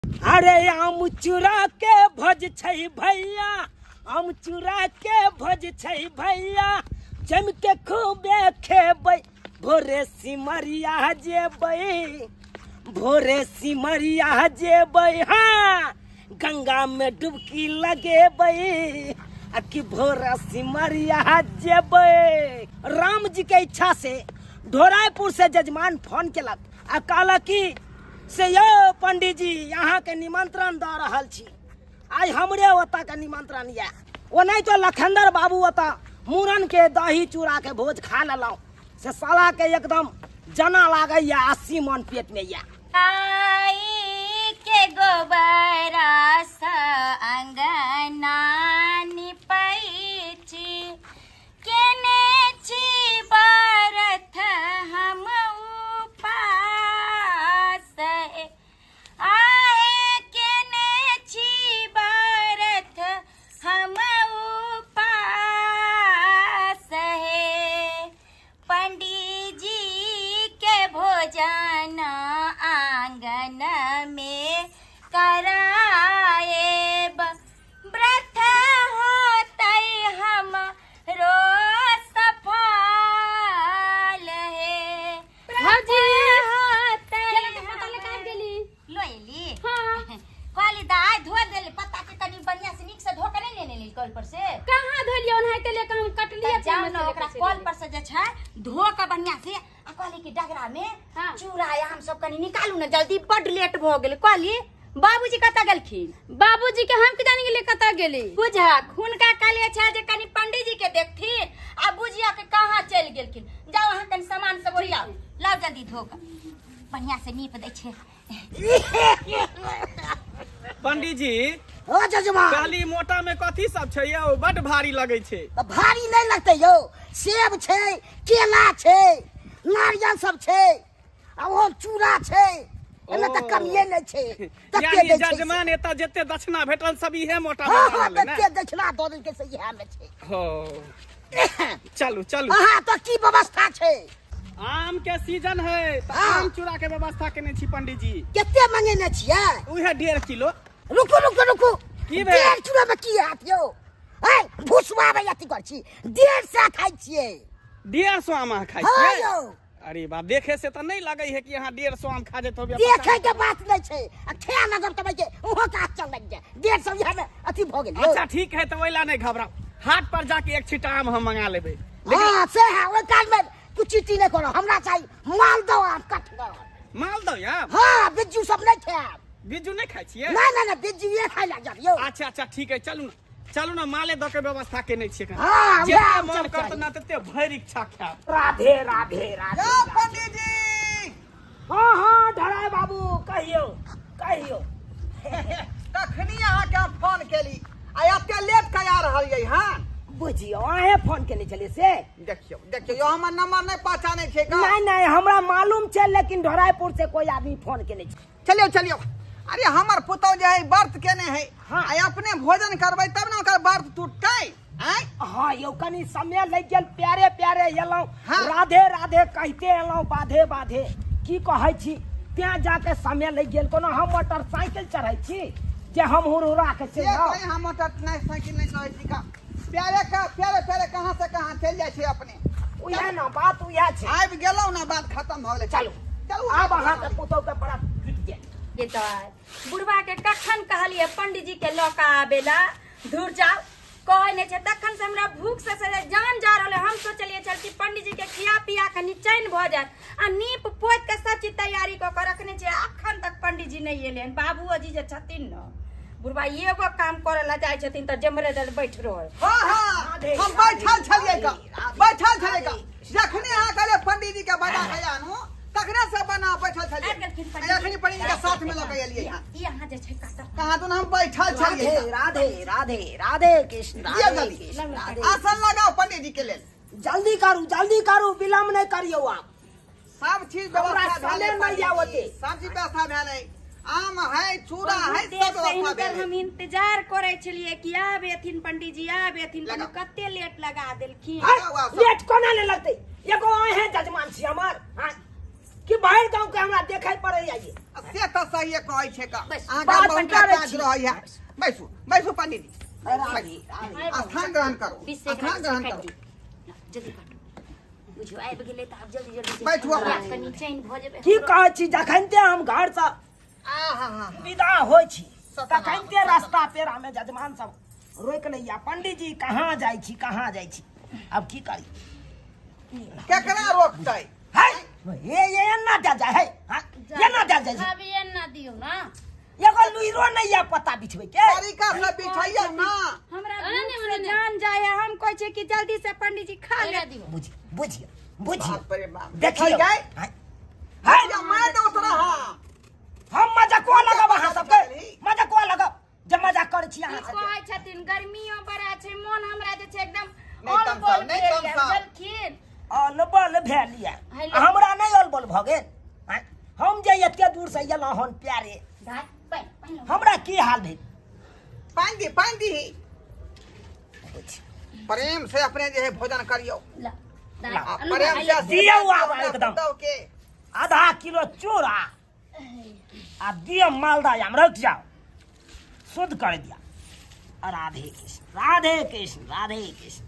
अरे आम चुरा के भज छै भैया, आम चुरा के भज छै भैया, जम के खूबे खेबै, भोरे सिमरिया जेबै, भोरे सिमरिया जेबै, हाँ गंगा में डुबकी लगेबै, आ कि भोरा सिमरिया जेबै। राम जी के इच्छा से ढोरायपुर से जजमान फोन केलक आ कहलक कि से यौ पंडित जी अहाँके निमंत्रण दऽ रहल छी, आइ हमरे ओतऽ के निमंत्रण यऽ। ओनाहि तो लखनदर बाबू ओतऽ मूड़न के दही चूड़ा के भोज खा लेलहुँ, से साला के एकदम जना लागैया 80 मन पेट में यऽ। आई के गोबरा सँ अंगना निपै छी, केने छी बरथ हम उपास, आहे केने छी बरथ हम उपास हे, पंडीजी के भोजन आंगन में कराएब, व्रत होतै हम रो सफल हे, भौजी, होतै। केला के पत्ता लेके आबि गेली। लोएली? हाँ। कहली दाइ धो देली पत्ता के, कनी बढ़िया से नीक से धो के नहीं लेने ली कल पर से? कहाँ धोलियै, ओनाहिते लेके हम कटलियै। तऽ जाउ ने ओकरा कल पर से जे छै धो के बढ़िया से, आ कहली कि डगरा में हाँ। चूड़ा आम सब कनी निकालू ने जल्दी, बड लेट भऽ गेलै। कहली बाबूजी कतऽ गेलखिन? बाबूजी के हम की जानी गेलियै कतऽ गेली। बुझक हुनका कहलियै छै जे कनी पंडीजी के देखथिन, आ बुझिया के कहाँ चलि गेलखिन। जाउ अहाँ कनी सामान सब ओरियाउ, लाउ जल्दी धो के बढ़िया से नीप दै छै। पंडीजी ओ जजमान, कहली मोटा में कथी सब छै यौ, बड भारी लगै छै। तऽ भारी नहि लगतै यौ, सेब छै, केला छै, नारियल सब छै, आ ओहो चूड़ा छै, एहिमे तऽ ओ। कमिए नहि छै, तते यानी दै छै से। जजमान एतऽ जते दक्षिणा भेटल सब इहे मोटा में हाँ हाँ, डालल है ने? तते दक्षिणा दऽ देलकै से इएह मे छै। हो चलू चलू। अहाँ तऽ की व्यवस्था छै? आम के सीजन है तऽ हाँ। आम चूड़ा के व्यवस्था केने छी पंडीजी। कते मंगेने छियै? उहे 1.5 किलो। रुकू रुकू रुकू, की भेल? 1.5 किलो में की हैत यौ? है भुसुआबै अथी कर छी, 150 खाइ छियै। 150 आम अहाँ खाइ हाँ छियै? यौ। अरे बाप, देखे से तऽ नहीं लगै है कि अहाँ 150 आम खा जेत होबे। देखे के बात नहीं छै, आ खाए लगब तऽ के ओहो काज चल लागि जाय, 150 इएह में अथी भऽ गेल यौ। अच्छा ठीक है, तऽ ओहि ला नहीं घबराउ, हाट पर जाके एक छिटा आम हम मंगा लेबै। लेकिन हाँ से है, ओहि काज में कुछ चीटी नहीं करो, हमरा चाही मालदह आम कठगर। मालदह आम? हाँ, बिज्जू सब नहीं खायब। बिज्जू नहीं खाइ छियै? नहीं नहीं नहीं, बिज्जू ये खाइ लग जाब यौ। अच्छा अच्छा ठीक है, चलू ना चलू ना, माले दऽ के व्यवस्था केने छियै। हाँ, जते वएह आम मन सब करत चाही। ना तते भरि इच्छा खायब। राधे राधे राधे। यौ पंडीजी। हाँ हाँ ढराय बाबू, कहियौ कहियौ। कखनी अहाँके हम फोन केली आ एते लेट कया रहल यै? हाँ बुझियौ अहें फोन केने छलियै से? देखियौ देखियौ यौ, हमर नंबर नहीं पहचानै छै का? नहीं नहीं, हमरा मालूम छै, लेकिन ढोरायपुर से कोई आदमी फोन केने छै। चलियौ चलियौ, अरे हमर पुतौ जे है व्रत केने है, हाँ। आ अपने भोजन करबै तब ने ओकर व्रत टूटतै। आँय? हाँ यौ, कनी समय लागि गेल, प्यारे प्यारे एलहुँ। हाँ। राधे राधे कहिते एलहुँ, बाधे बाधे की कहै छी, तें जाके समय लागि गेल। कोनो हम मोटरसाइकिल चढ़ै छी जे हम हुरहुरा के चलि से आउ? कहीं हम मोटर नहीं साइकिल नहीं चढ़ै छी का? प्यारे का प्यारे प्यारे कहाँ से कहाँ चलि जाइ छै अपने। उएह ने बात, उएह छै। आबि गेलहुँ ने, बात खत्म भऽ गेलै। चलू चलू, आब अहाँके पुतहु के बड़ा टूटि गेल। ये तऽ बुढ़वा के कखन कहलियै पंडीजी के लऽ कऽ आबे ला, धुर जाओ कहै नहि छै। तखन से हमरा भूख से जान जा रहल है। हम सोचलियै छल कि पंडीजी के खिया पिया के निचैन भऽ जायत, आ नीप पोति के सब चीज तैयारी कऽ के रखने छियै, अखन तक पंडीजी नहि एलै हन। बाबूजी जे छथिन ने बुढ़वा, एगो काम करे ला जाइ छथिन तऽ जेम्हरे दर बैठ रहै। हाँ हाँ, राधे, हम राधे, बैठल छलियै का, राधे, बैठल छलियै का। राधे। जखने अहाँ कहलियै पंडीजी के बना के आनू, तखने से बना बैठल छलियै। आबि गेलखिन पंडीजी। अखनी पंडीजी के साथ में लऽ के एलियै हँ। ई अहाँ जे छै कतऽ कहाँ तो हम बैठल छलियै। राधे राधे राधे राधे कृष्ण दिअ राधे जल्दी। कृष्ण राधे। आसन लगाओ पंडीजी के लेल। जल्दी करू जल्दी करू, विलम्ब नहीं करियौ आप। सब चीज हमरा व्यवस्था समय भेलै नहि पंडीजी। आवते। सब चीज व्यवस्था भेलै, आम है, चूड़ा है, बहुत सब देर से व्यवस्था हिनकर भेलै। हम इंतजार करै छलियै कि आब एथिन पंडीजी, आब एथिन। लगाओ। कते लेट लगा देलखिन। हैं? लगाओ आसन। लेट कोना नहि लगतै, एगो अहें जजमान छी हमर। हाँ। कि बाहर गांव के हमरा देखै पड़ै ये। से तऽ सहिए कहै छै का। बस, अहाँके बात बहुत करै काज छी। रहै है। बैसू बैसू पंडित जी। राधे राधे। स्थान ग्रहण करू, 20 से स्थान ग्रहण काटि करू। दियौ। जल्दी काटू, बुझियौ आबि गेलै तऽ आब जल्दी जल्दी से बैठू अपना। कनि चैन भऽ जेबै। की कहै छी, जखनते हम घर से आहा हा विदा होइ छी सतनाम, तखनते रास्ता पेरा में जजमान सब रोकि लैया, पंडित जी कहाँ जाइ छी कहाँ जाइ छी। अब की करी, केकरा रोकतै? है ये ये एना देल जाइ है, हाँ, एना देल जाइ छै। अभी एना दियौ ना। एगो लुइरो नहीं या पत्ता बिछबै के तरीका से बिछैया ना। हमरा अरे भूख नहीं, से नहीं। जान जाए है, हम कहै छियै कि जल्दी से पंडित जी खा ले। एना दियौ। बुझियो बुझियो बुझियो। बाप रे बाप। देखियो। देखै जाय? है है या मार दो तोरा। हाँ हम मजाको लगब अहाँ सबके, मजाको लगब जे मजाक करै छी अहाँ की सबके। कहै छथिन, गर्मियो बड़ा छै, मोन हमरा जे छै एकदम नहि ऑल तमसाउ, बॉल नहि भेल यऽ, तमसाउ। बुझलखिन? अलबल भेल यऽ, हेलो। हमरा नहि अलबल भऽ गेल। आँय, हम जे एते दूर से एलहुँ हन प्यारे, दाय, पानि, पानि लाउ। हमरा की हाल भेल? पानि दी, पानि दी। प्रेम से अपने जे है भोजन करियौ। ला, दाय, ला, आ अल्लू प्रेम भाई, से दियौ आब एकदम। पुतहु के। आधा किलो चूड़ा आ दिअ मालदा आम, रख जाओ शुद्ध कर दिया। राधे कृष्ण राधे कृष्ण राधे कृष्ण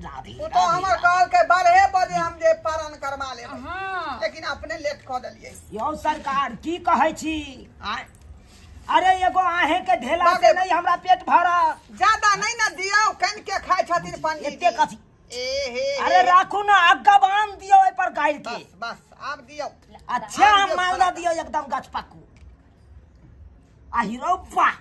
राधे। पुतहु हमर कहलकै 12 बजे हम जे पारण करवा लेबै, हाँ। लेकिन अपने लेट कऽ देलियै। यौ सरकार की कहै छी? आँय? अरे एगो अहें के ढेला से नहीं हमरा पेट भरत। ज्यादा नहीं ना दियौ, कन के खाइ छथिन पंडित जी। एते कथी? ए हे हे। अरे राखू ना, अग्गा बांध दियौ एहि पर गाड़ि के। बस बस आब दियौ। अच्छा हम मालदा दियौ एकदम गछपक्कू। आ हीरो वाह,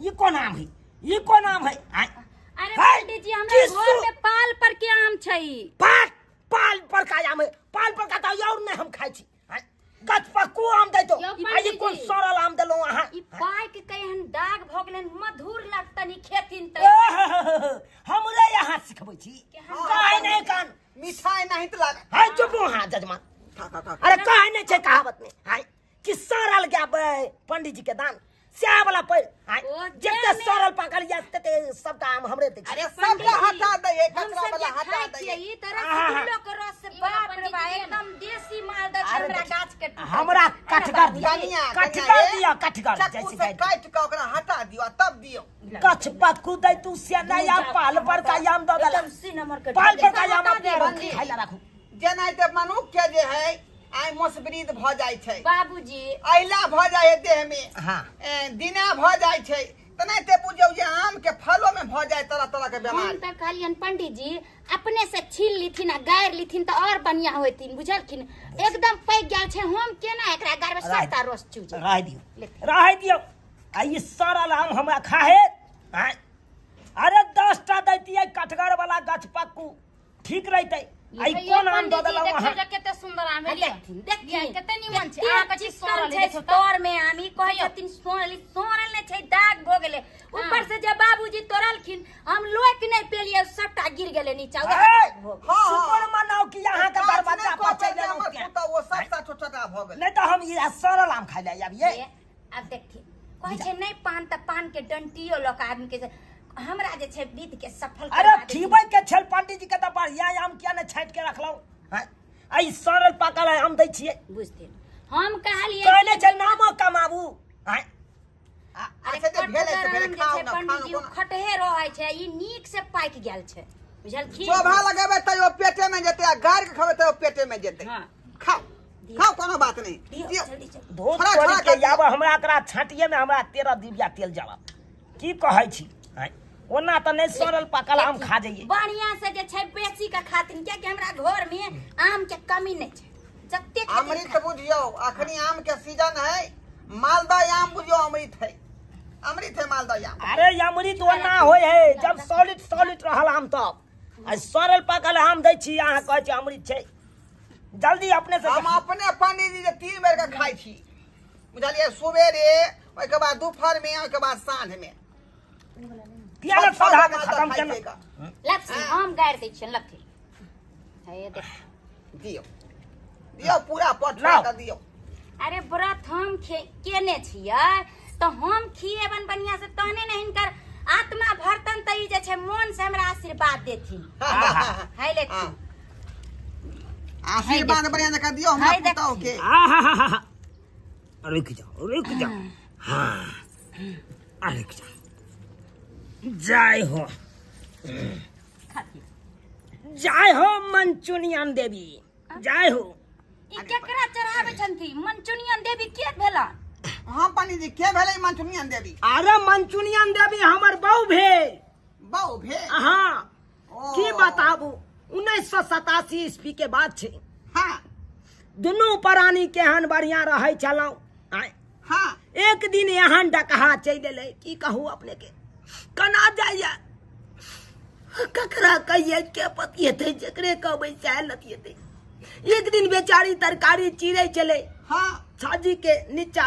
ई कोन आम है, ई कोन आम है? आँय? अरे है, पंडित जी हमरा की घर में पाल पर के आम छै। पाल पाल पर का आम है, पाल पर का तऽ और नहीं हम खाइ छी। आँय? गछपक्कू आम दैतो, यौ आ ई पंडित कोन जी। सड़ल आम देलहुँ अहाँ? ई पाइक केहन दाग भऽ गेलनि, मधुर लगतनि खेथिन तऽ। हमरे यहाँ सिखबै छी, कहै नहि कान मिठाई नहीं तऽ लागत। है चुप अहाँ जजमान। खा खा खा। अरे कहै नहि छै कहावत में हाय कि सड़ल गया पंडित जी के दान स्याह वाला पैर। हाय, ओ जते जेमे- सड़ल पाकल या तते सबटा आम हमरे दै छै। अरे सबटा पंडित जी, हटा दैयै, हम कचरा सब वाला जे हटा खाइ दैयै। छियै, ई तऽ आहा। रसगुल्लो के रस से ई वाला बाप रे पंडित बा, जी के ना। एकदम देसी मालदा छै अरे हमरा देखी, गाछ के टूटल। हमरा कठगर दिया, कनिया, कठगर कनिया, दिया, कठगर, चक्कू जैसे से गाय। काटि कऽ ओकरा हटा दियौ आ तब दियौ। गछपक्कू दै तू से नहि आ पाल पर का आम दऽ देला। एकदम सी नंबर के पाल पर का आम हटा अपने दे। खाइ ला राखू। जेनाहिते मनुख के जे है आइ मोसवृद्ध भऽ जाइ छै, बाबूजी अहिला भऽ जाइ है देह में, हाँ। दिना भऽ जाइ छै, तेनाहिते बुझियौ जे आम के फलो में भऽ जाइ तरह तरह के हम बीमारी। तऽ कहलियनि पंडित जी अपने से छील लिथिन आ गारि लिथिन तऽ और बढ़िया होइथिन, बुझलखिन? एकदम पैक गेल छै, हम केना एकरा गारबै, सबटा रस चू जेतै। रह दियौ, रह दियौ। आ ई सड़ल आम हमरा खाहे? आँय? अरे 10टा दैतियै कठगर वाला गछपक्कू ठीक रहितै। आ ई यौ कोन आम दऽ पंडित जी, देलहुँ देखियौ अहाँ? जे कते सुंदर आम है। देखथिन देखथिन कते नीमन छै। कते अहाँ कहै छी चिक्कन सड़ल है, छै देखियौ तऽ। तोर में आम, ई कहै छथिन सड़ल, सड़ल नहि छै, दाग भऽ गेलै। ऊपर से जे बाबूजी तोड़लखिन, हम लोकि नहि पेलियै, सबटा गिर गेलै नीचा, उएह दाग भऽ गेलै। हाँ, शुक्र मनाउ कि अहाँके गाछ दरवाजा नहि पर कटै चलि जे एलहुँ हमर तें। पुतहु, ओ सबटा छोटा भऽ गेलै। नहि तऽ हम ई सड़ल आम खाइ लए आबियै। ये, आब देखथिन कहै छै नहि पान तऽ पान के डंटियो लऽ कऽ आदमी के जे- हमरा जे छै विध के सफल अरे करवा देथिन। खीबै के छल पंडित जी के तऽ बढ़िया आम किया नहि छाँटि के रखलहुँ? आँय? आ ई सड़ल पाकल आम दै छियै। बुझथिन हम कहलियै कहने छै नामो कमाबू। आँय? अरे अच्छा, जे भेलै से कटगर भेलै, आम जे खाउ छै ना, पंडित खाउ जी, ओ ना। खटहे रहै छै, ई नीक से पाकि गेल छै, बुझलखिन? शोभा लगेबै तैयो पेटे में जेतै आ गारि के खेबै तैयो पेटे में जेतै। हाँ। खाओ खाओ, कोनो बात नहीं। दियौ, दियौ। जल्दी जल्दी। धूप थोड़ा- तोड़ि थोड़ा के कर आब हमरा एकरा छाँटिये में हमरा 13 डिबिया तेल जलत। की कहै छी? आँय? ओना तऽ नहि सड़ल पाकल आम खा जइयै। बढ़िया से जे छै बेसी के खाथिन, कियाकि हमरा घर में आम के कमी नहि छै, जते खेथिन अमृत बुझियौ, अखनी आम के सीजन है, मालदा आम बुझियौ अमृत है, अमृत है मालदा आम। अरे अमृत ओना होइ है जब सॉलिड सॉलिड रहल आम तब। आ सड़ल पाकल आम दै छी अहाँ कहै छी अमृत छै। जल्दी अपने से हम अपने पंडित जी जे 3 बेर के खाइ छी, बुझलियै? सुबेरे, ओहिके बाद दोपहर में, ओहिके बाद साँझ में। किया ने छह सधा के मालदा खत्म खाइ केना? छै का। लपसी हम गारि दै छियनि, लपसी। हे देख। दियौ दियौ पूरा पट लाउ। कऽ दियौ। अरे व्रत हम केने छियै तऽ हम खिएबन बढ़िया से, तहने ने हिनकर आत्मा भरतन, तऽ ई जे छै मोन से हमरा आशीर्वाद देथिन। है लेथिन। आशीर्वाद बढ़िया जकाँ दियौ हमरा है देख। पुतहु के। आहा, रुक जाओ रुक जाओ, हाँ रुक जाओ। जय हो जय हो मंचुनियन देवी, जय हो। ई केकरा चढ़ाबै छथिन? मंचुनियन देवी के भेला? हाँ पंडित जी, के भेलै मंचुनियन देवी? अरे मंचुनियन देवी हमर बहू भेल। बहू भेल? हाँ। ओ। की बताबू, 1987 ईस्वी के बात छै। हाँ। दुनू प्राणी केहन बढ़िया रहै छलहुँ। हाँ। एक दिन एहन डकहा चलि एलै, की कहू अपने के, कना जाइया, ककरा कहिए के पतिएतै, जकरे कहबै सएह लतिएतै। एक दिन बेचारी तरकारी चीरै छलै। हाँ। छाजी के नीचा,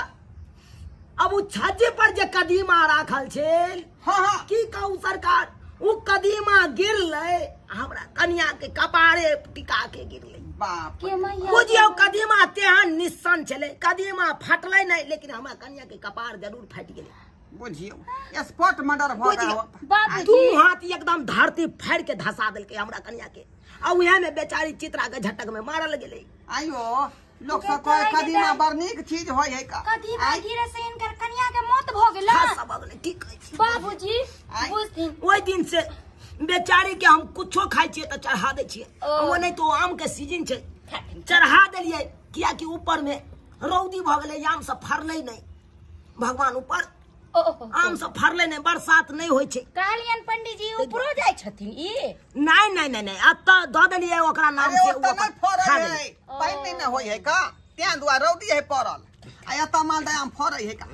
अब उ छाजी पर जे कदीमा राखल छै। हाँ हाँ। की कहू सरकार, उ कदीमा गिरलै, हमरा कनिया के कपारे टिका के गिरलै। बाप के मैया। बुझियौ कदीमा तेहन निस्सन छलै, कदीमा फटलै नहि, लेकिन हमरा कनिया के कपार जरूर फाटि गेलै। बुझियौ स्पॉट मर्डर भऽ गेल। बाबूजी दू हाथ एकदम धरती फाड़ि के धसा देलकै हमरा कनिया के, आ उएह में बेचारी चित्रा के झटक में मारल गेलै। आइयो लोक सब कहै कदीमा बड़ नीक चीज होइ है का। कदीमा गिरे से इनकर कनिया के मौत भऽ गेल। खा सब भऽ गेलै, की कहै छी बाबूजी बुझथिन। ओहि दिन से बेचारी के हम कुछो खाइ छियै तऽ चढ़ा दै छियै, ओ नहि तो आम के सीजन छै, चढ़ा देलियै, कियाकि ऊपर में रौदी भऽ गेलै, आम सब फड़लै नहि, भगवान ऊपर आम सब फड़लै नहि, बरसात नहि होइ छै। कहलियन पंडित जी ऊपरो जाइ छथिन ई? नहि नहि नहि नहि, एतऽ दऽ देलियै ओकरा नाम अरे से, ओतऽ नहि फड़ै खा है, गेलै। पानि नहि ने होइ है का, तें दुआरे रौदी है पड़ल, आ एतऽ मालदह आम फड़ै है का।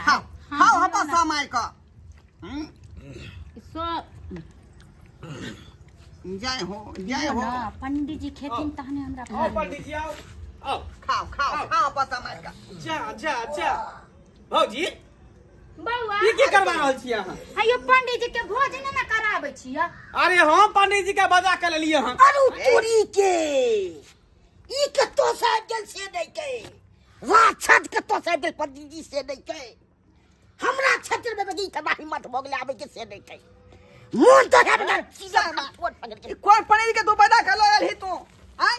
खाओ खाओ हपा मारि कऽ। सब जय हो जय हो। पंडित जी खेथिन तहने हमरा। आओ पंडित जी आओ आओ, खाओ खाओ खाओ हपा मारि कऽ। जा जा जा। भौजी बौआ ई की करवा रहल छी अहाँ? अयो पंडित जी के भोजन ने कराबै छियै। अरे हम पंडित जी के बजा के लेलियै हन। अरे तोरी के ई कतो साहब गेल से नहि के, वाह छत कतो साहब गेल पंडित जी से नहि के, हमरा क्षेत्र में बगी तबाही हिम्मत भऽ गेलै आबै के से नहि के, मोन तो है बड़ा सीधा छोट पकड़ के। कोन पंडित के तू बजा के लऽ एलही तू? आय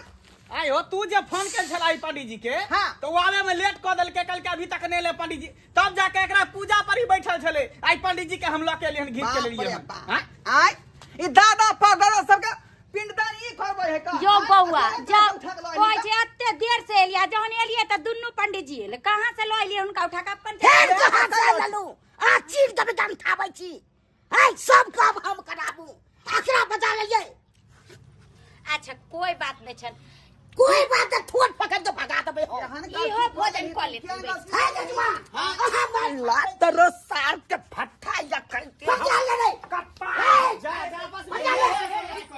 आय हो, तू जे फोन केल छलाई पंडित जी के, हाँ। तो आवे में लेट कऽ देलकै, कल के अभी तक नहीं ले पंडित जी, तब जाके एकरा पूजा पर ही बैठल छले। आई पंडित जी के हम लऽ के एलियै हन, घीच के लेलियै हन। आय ई दादा परदादा सबके पिंडदान ई करबै है का? यो बौआ जब कहै छै एते देर से एलियै, जहन एलियै तऽ दुनू पंडित जी एलै, कहाँ से लऽ एलियै हुनका उठा के अपन? फेर कहाँ से लेलू? आ चीर देबै दम थाबै छी, आय सब काम हम कराबू, एकरा बजा लेलियै। अच्छा कोई बात नहीं छन, कोई बात नहीं, ठोर पकड़ के भगा देबै हम। इहो भोजन कऽ लेथिन। हे जजमान, अहाँ मार तोरो सार के फट्ठा या करके भगा ले कप्पा। जा जा बस।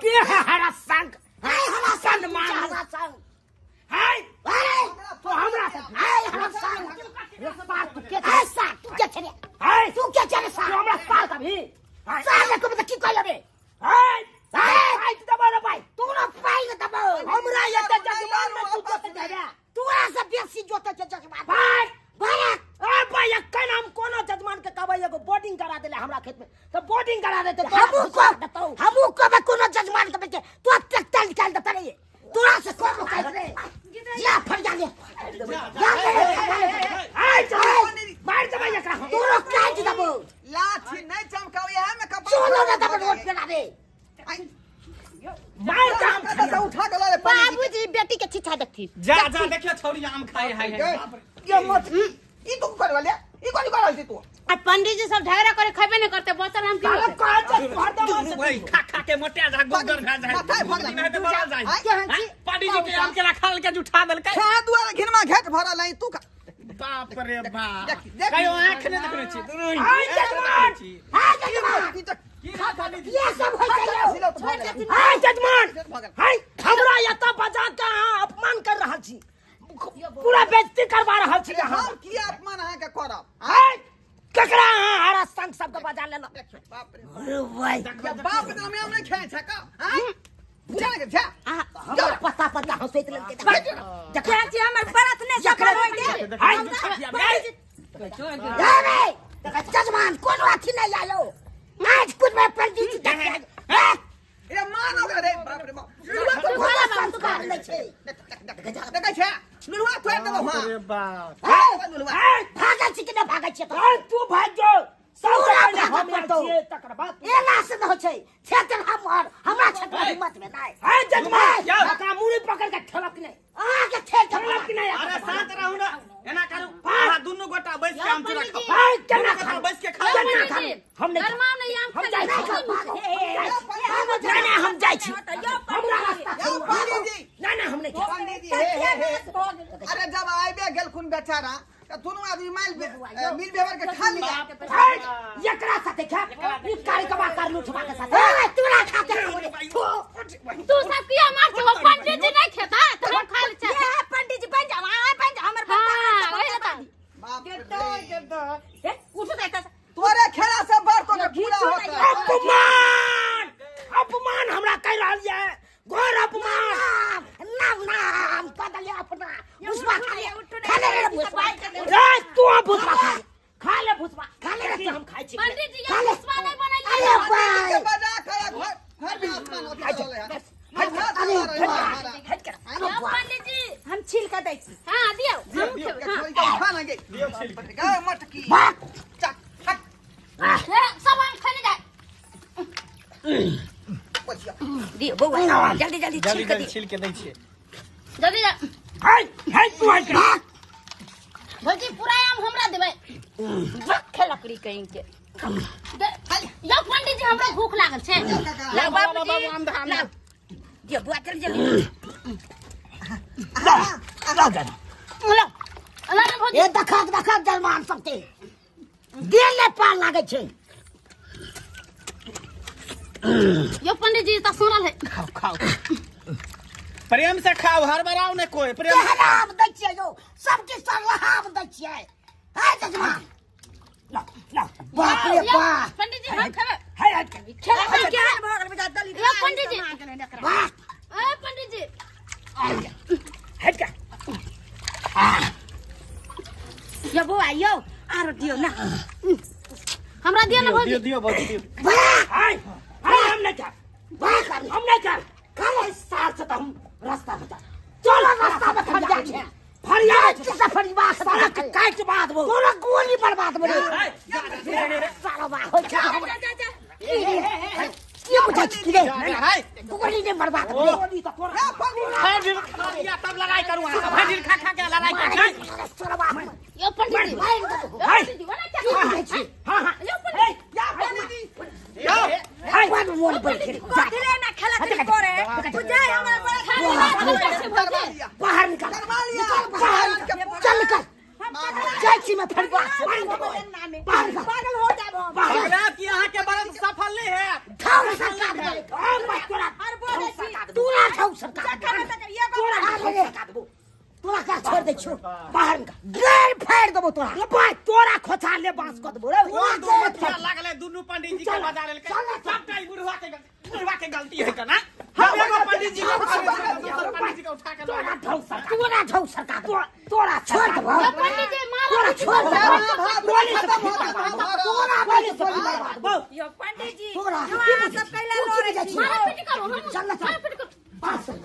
के है हरा संग, है हरा संग मान हरा संग, है तो हमरा से है हरा संग रे सार, तू के है सार, तू के छे है, तू के छे सार, हमरा सार कभी सार को मतलब की कहलबे है पाई दबा रे भाई, तू ना पाई दबा हमरा एते जजमान में तू जोते जाबे, तोरा से बेसी जोते छै जजमान भाई। भाई ए भाई एखन हम कोनो जजमान के कहबै एगो बोर्डिंग करा देले हमरा खेत में तऽ बोर्डिंग करा देते, हमहू कहबै कोनो जजमान के बेटे तू ट्रैक्टर निकाल देता रे, तोरा से कोन रोकै रे, जा फरिया ले जा ले, ए चल मार देबै एकरा हम, तोरो काट देबो। लाठी नहीं चमकाओ इहे में कपार चलो ना तब रोड पे रे मार काम उठा के ला रे बाबूजी, बेटी के छिछा देखथी। जा जा देखियो छौरी आम खाए है। ये मत ई तू कर वाले, ई कोन कर रहल छी तू? आ पंडित जी सब झगड़ा करे खैबे नहीं करते, बचल हम की? खा खा के मोटा जा गोबर भा जाए, माथा भर नहीं तो मरल जाए। पंडित जी के आम के रखल के जुठा देलकै, खा दुआरे घिनमा घेट भरल है तू। बाप रे बाप, देख देख कहियो आंख ने देखने छी दुनू। हाय जजमान, हाय जजमान, ये सब होइ छै। हाय जजमान, हाय हमरा एतऽ बजा के अहाँ अपमान कर रहल छी, पूरा बेइज्जती करवा रहल छी अहाँ। हम की अपमान अहाँ के करब? हाय ककरा अहाँ हरा संग सबके बजा लेलहुँ? बाप रे अरे भाई बाप रे, हम नहीं खाए छै का? हां जा के जा, हमरा पता पता हंसैत लेलकै। देखै छी हमर व्रत नहि सफल होइ गेल। हाय रे जजमान कोनो अथी नहि आयो, आज कुछ में पंडित जी देख रे मार ना ओकरा रे बाप रे बाप लुलुआ तो तू खा ले बाबू, तू खा। नहीं छै देखै छै लुलुआ तोड़ देबो हां अरे बाप हे लुलुआ भागै छी कि नहि भागै छी ए, तू भाग जो सबसे पूरा पहिले भागऽ हम आयल पड़तौ। छियै तकर बाद तू। एना से नहि होइ छै क्षेत्र हमर हमरा क्षेत्र हिम्मत में नहि ए जजमान यौ। ओकरा मुड़ी पकड़ के ठेलक नहि अहाँके क्षेत्र ठेलक नहि अरे शांत रहू ना एना करू अहाँ दुनू गोटा बैस के आम चूड़ा खाओ ए, केना दुनू गोटा खाउ बैस के खाओ केना पंडित खाउ जी, हम नहि गरमाउ नहि आम हम खा जाइ ले। छी। नहीं नहीं हम जाइ छी हमरा रास्ता यौ पंडित जी नहीं नहीं हम नहीं खाएब। पंडित जी हे हे हे अरे जब आइबे गेलखुन बेचारा त दुनू आदमी माइल मिल व्यवहार के खा लिया ए, एकरा साथे खा ई कार्यक्रम कर लूठवा के साथे ए तोरा खाते तू सब किया मार छो पंडित जी नहीं खेता तो हम खा ले ये है पंडित जी बन जाओ आ बन जाओ हमर हां ओहे बंदा तो बाप गे रे दो गे दो ए उठो तो एतऽ से। तोरे खेला से बड़ तो पूरा होता अपमान अपमान हमरा कह रहल ये घोर अपमान नाम नाम नाम बदले अपना भुसवा खा ले खा ले रे भुसवा ए तू भुसवा खा ले खा ले भुसवा खा ले रे हम खाइ छी पंडित जी ये भुसवा नहीं अरे बनैलिए भाई के बजा कर घर घर भी आसमान होती चले है अरे हट कर यो पंडित जी हम छील के दै छी हां दियो हम खेबै हां खा ना गे गे मटकी चक हट हे, सब आम खा ले जाए बचिया दियो बौआ जल्दी जल्दी जल्दी छील के जल्दी दियो छील के दै छियै जल्दी जा हाय हाय तू हट कर भौजी पूरा आम हमरा देबै बख लकड़ी कहीं के यो पंडित जी हमरा भूख लागल छै लाओ बाबू, बाबूजी आम दे, आम दे। लाओ दियो बुआ जल्दी जल्दी ला जा लो ला ना भौजी ए देखक देखक जलमान सबके देल ने पार लागै छै यो पंडित जी त सुनल है खाओ खाओ प्रेम से खाओ हड़बड़ाओ ने कोई प्रेम से खाओ। हराम दै छियै यौ सबके सरलहाम दै छियै है जजमान ला ला बाप रे यो बाप पंडित जी हम खेबै हाय हट कर खेला केहन भऽ गेल बेटा दली यो पंडित जी वाह ए पंडित जी हट कर यो बौआ यो आरो दियो ना हमरा दियो ना भौजी दियो दियो भौजी दियो वाह हाय हाय हम नहीं खाब वाह कर हम नहीं खाब खा ले सार से तो हम रास्ता बता चल रास्ता में खड़ जा छै फरियाद से फरियाद सारा काट बाद वो तोरा गोली बर्बाद बने साला वाह होइ छै जा जा जा की बुझै छी की रे हाय गोली ने बर्बाद बने गोली तो तोरा भरि दिन खा लिया तब लड़ाई करू अहाँ सब भरि दिन खा खा के लड़ाई करू साला वाह यो पंडित जी मारि देबो हाय पंडित जी वाला क्या की बुझै छी हां हां यो पंडित या पंडित जी यौ हाय बड़ मोन बढ़ गेल कथी ले ना खेला के करे तू जाय हमरा बड़ा खा ले बात छै करवा भौजी लिया बाहर निकल करवा लिया निकल बाहर निकल चल निकल जाइ छी मैं फरियाद से बाहर निकल पागल हो जाब हम बाहर हमरा की अहाँ के बरत सफल नहीं है ठाउर सरकार दे और मत तोरा और बोलै छी तोरा ठाउर सरकार जखन तक ये तोरा आ रे। सरकार देबो तोरा का छोड़ दे छु बाहर निकल गैर फाड़ देबो तोरा ले भाई तोरा खोचा ले बांस क देबो रे कोन दू मथिया लागले दुनू पंडित जी के बजा लेलकै चल, चल। सबटा ई बुढ़वा के गलती बुढ़वा के गलती है कना हम एगो पंडित जी के उठा के दोसर पंडित जी के उठा के तोरा ढौ सरकार तोरा ठाउर सरकार तोरा तोरा छोड़ देबो यो पंडित जी मारा तोरा छोड़ देबो गोली से खत्म हो जाता तोरा गोली से बर्बाद बो यो पंडित जी तोरा यो अहाँ सब कैला तू की लड़ै बुझै छी छी मारा पीट करू हम चल ना, चल। मारा पीट करू बात सुन।